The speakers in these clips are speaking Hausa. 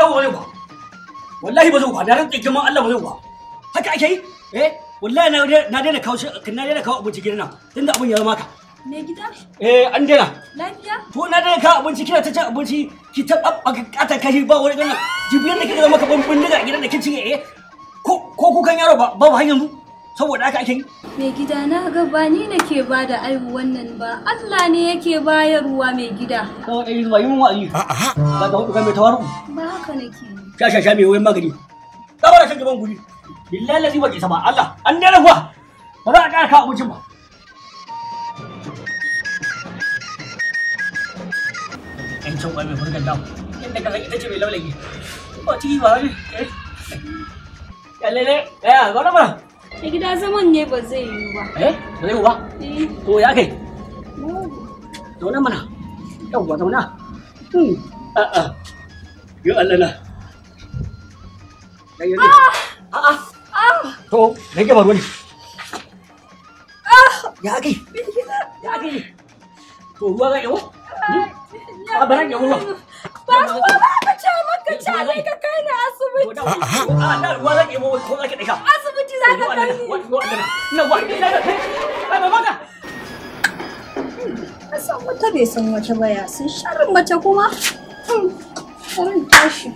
Wallahi ba zai ba. Wallahi ba zai ba. Na rantsa girman Allah ba zai ba. Haka ake yi? Eh, wallahi na daina kawo na daina kawo abinci gidan nan tunda abin ya zama haka. Me gida? Eh, an daina. Lafiya? To na daina kawo abinci kina ta cin abinci ki ta babbaka kata kashi ba wani ganin. Jibiyar da kika zama ka bindiga a gidan da kin cinye eh. Ko kukan yaro ba babu har yanzu saboda haka ake yi. Mai gida na ga ba ni nake ba da aihu wannan ba, Allah ne yake bayarwa mai gida. Kawai ɗari zuwa yi mun wa'azi. Ga ga ga mai tawaru. Ba haka nake yi. Sha sha sha mai wayan magani. Ka bara shan gaban guri. Billahi lazi ba ki sama Allah an daina kuwa. Ba za a ƙara kawo abincin ba. Ƴancin ƙwai mai furgan dawo. Inda ka san ita ce mai laulayi. Ba ciki ba ne. Lele, eh, zauna mana. Mai gida zaman ne ba zai yiwu ba. Eh, ba zai yiwu ba? Eh. To ya kai? Zauna mana. Yawwa zauna. A'a. Yo Allah na. A'a. To, me ke faruwa ne? Ya kai? Ya kai? To ruwa ga yawo? A baran yawo ruwa. Ba ruwa ba ka ce maka ce ne ka kai ni asibiti. A na ruwa zan yabo ko za ki daka. Asibiti za ka kai ni. Na wa ina da kai. Ai ba maka. Ka san wata bai san wata ba ya sun sharrin mace kuma. Bari tashi.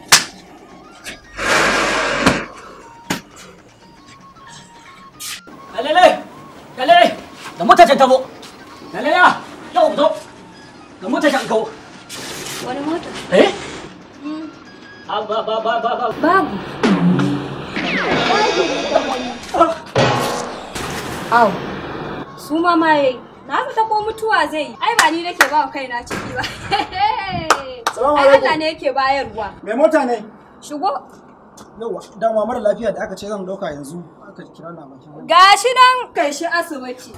Lele! Lele! Da mota ce ta zo. Lele ya! Yau zo. Da mota ce an kawo. Wani mota? Eh? Ba ba ba ba ba. Babu. Au. Su ma yayi. Na zata ko mutuwa zai yi. Ai ba ni nake ba wa kaina ciki ba. Ai Allah ne yake bayarwa. Mai mota ne? Shigo. Yauwa, dama mara lafiya da aka ce zan dauka yanzu aka kira na bakin wani. Gashi nan kai shi asibiti.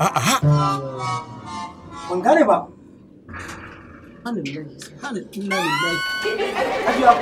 Ban gane ba. Subhanallahi, subhanallahi, inna lillahi. Hajiya.